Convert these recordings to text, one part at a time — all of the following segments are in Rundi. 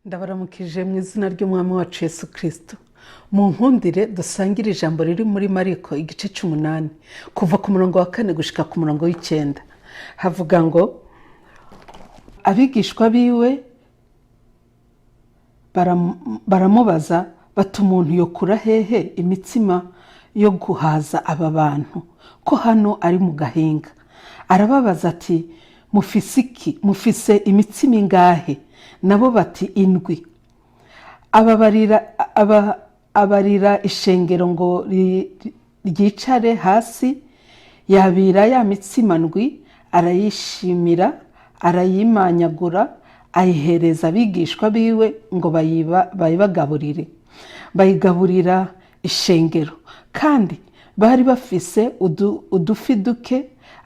Ndabaramukije mu izina ry'Umwami wacu Yesu Kirisito. Mu nkundire dusangire ijambo riri muri Mariko igice cy'umunani, kuva ku murongo wa 4 gushika ku murongo wa 9. Havuga ngo: "Abigishwa biwe baramubaza bati: 'Umuntu yokura hehe imitsima yo guhaza aba bantu, ko hano ari mu gahinga?' Arababaza ati: 'Mufise iki? Mufise imitsima ingahe?' Nabo bati: 'Indwi.' Abarira ishengero ngo ryicare hasi. Yabira ya mitsima ndwi, arayishimira, arayimanyagura, ayihereza abigishwa biwe ngo bayibagaburire. Bayigaburira ishengero. Kandi bari bafise udufi duke,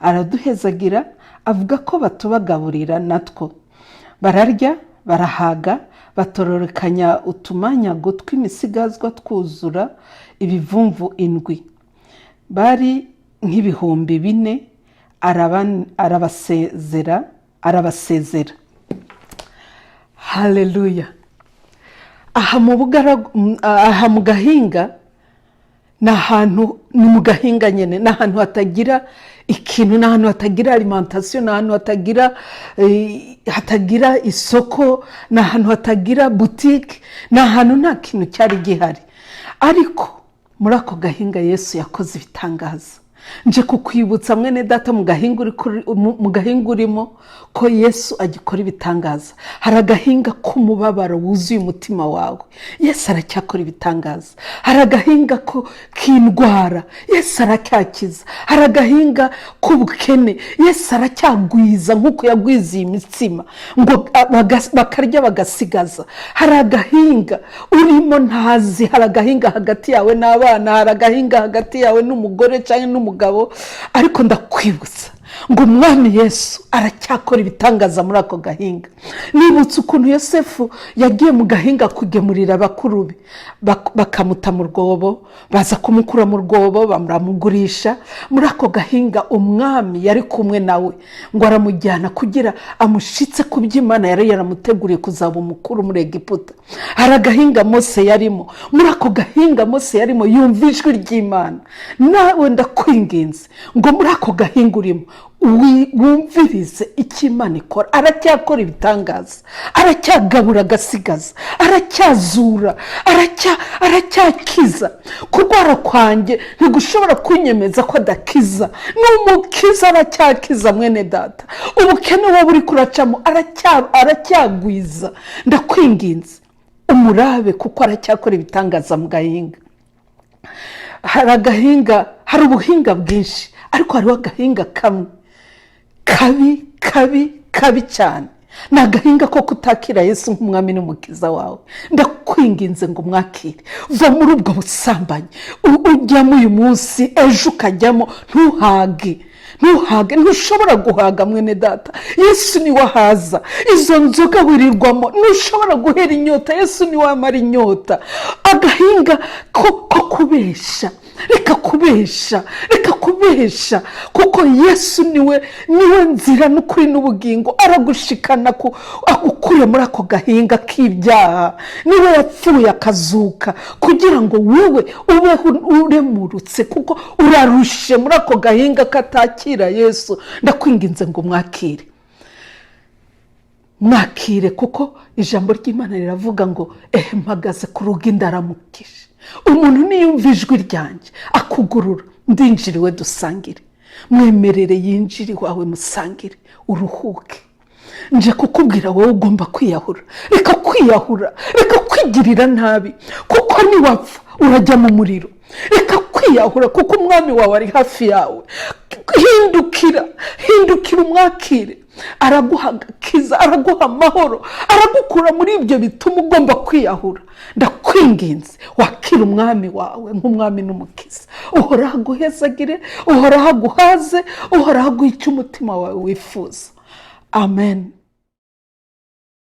araduhezagira, avuga ko batubagaburira natwo. Bararya, barahaga, batororokanya utumanyago tw'imisigazwa, twuzura ibivumvu indwi. Bari nk'ibihumbi 4. Arabasezera." Haleluya! Aha mu aha mu gahinga, ni ahantu, ni mu gahinga nyine, ni ahantu hatagira ikintu, ni ahantu hatagira alimentation, ni ahantu hatagira isoko, ni ahantu hatagira butike, ni ahantu nta kintu cyari gihari. Ariko muri ako gahinga Yesu yakoze ibitangaza. Nje kukwibutsa, mwene data, mu gahinga urimo, ko Yesu agikora ibitangaza. Hari agahinga k'umubabaro wuzuye umutima wawe, Yesu aracyakora ibitangaza. Hari agahinga k'indwara, Yesu aracyakiza. Hari agahinga k'ubukene, Yesu aracyagwiza nk'uko yagwiziye imitsima ngo bakarya bagasigaza. Hari agahinga urimo ntazi, hari agahinga hagati yawe n'abana, hari agahinga hagati yawe n'umugore cyangwa n'umugabo, ariko ndakwibutsa ngo Umwami Yesu aracyakora ibitangaza muri ako gahinga. Nibutse ukuntu Yosefu yagiye mu gahinga kugemurira bakuru be, bakamuta mu rwobo, baza kumukura mu rwobo, baramugurisha. Muri ako gahinga Umwami yari kumwe nawe, ngo aramujyana kugira amushitse ku by'Imana yari yaramuteguriye kuzaba umukuru muri Egiputa. Hari agahinga Mose yarimo. Muri ako gahinga Mose yarimo yumva ijwi ry'Imana. Nawe ndakwinginze ngo muri ako gahinga urimo wumvirize icyo Imana ikora. Aracyakora ibitangaza, aracyagabura agasigaza, aracyazura, aracyakiza. Kurwara kwanjye ntigushobora kunyemeza ko adakiza. Ni umukiza, aracyakiza, mwene data. Ubukene wowe uri kuracamo, aracyagwiza. Ndakwinginze umurabe, kuko aracyakora ibitangaza mu gahinga. Hari agahinga, hari ubuhinga bwinshi, ariko hariho agahinga kamwe kabi, kabi, kabi cyane, ni agahinga ko kutakira Yesu nk'Umwami n'Umukiza wawe. Ndakwinginze ngo umwakire. Va muri ubwo busambanyi ujyamo uyu munsi, ejo ukajyamo, ntuhage, ntuhage, ntushobora guhaga, mwene data. Yesu niwe ahaza. Izo nzoga wirirwamo, ntushobora guhera inyota. Yesu niwe amara inyota. Agahinga ko kubesha, reka kubesha, reka kubesha, kuko Yesu niwe nzira n'ukuri n'ubugingo. Aragushikana agukure muri ako gahinga k'ibyaha. Niwe yapfuye akazuka kugira ngo wowe ubeho uremurutse, kuko urarushe muri ako gahinga katakira Yesu. Ndakwinginze ngo mwakire, mwakire, kuko ijambo ry'Imana riravuga ngo: 'Ehe, mpagaze ku rugi ndaramukije. Umuntu niyumva ijwi ryanjye akugurura, ndinjira iwe dusangire.' Mwemerere yinjire iwawe, musangire, uruhuke. Nje kukubwira wowe ugomba kwiyahura: reka kwiyahura, reka kwigirira nabi, kuko niwapfa urajya mu muriro. Reka kwiyahura, kuko Umwami wawe ari hafi yawe. Hindukira, hindukira, umwakire. Araguha agakiza, araguha amahoro, aragukura muri ibyo bituma ugomba kwiyahura. Ndakwinginze wakira Umwami wawe nk'Umwami n'Umukiza. Uhoraho aguhezagire, Uhoraho aguhaze, Uhoraho aguha icyo umutima wawe wifuza. Amen.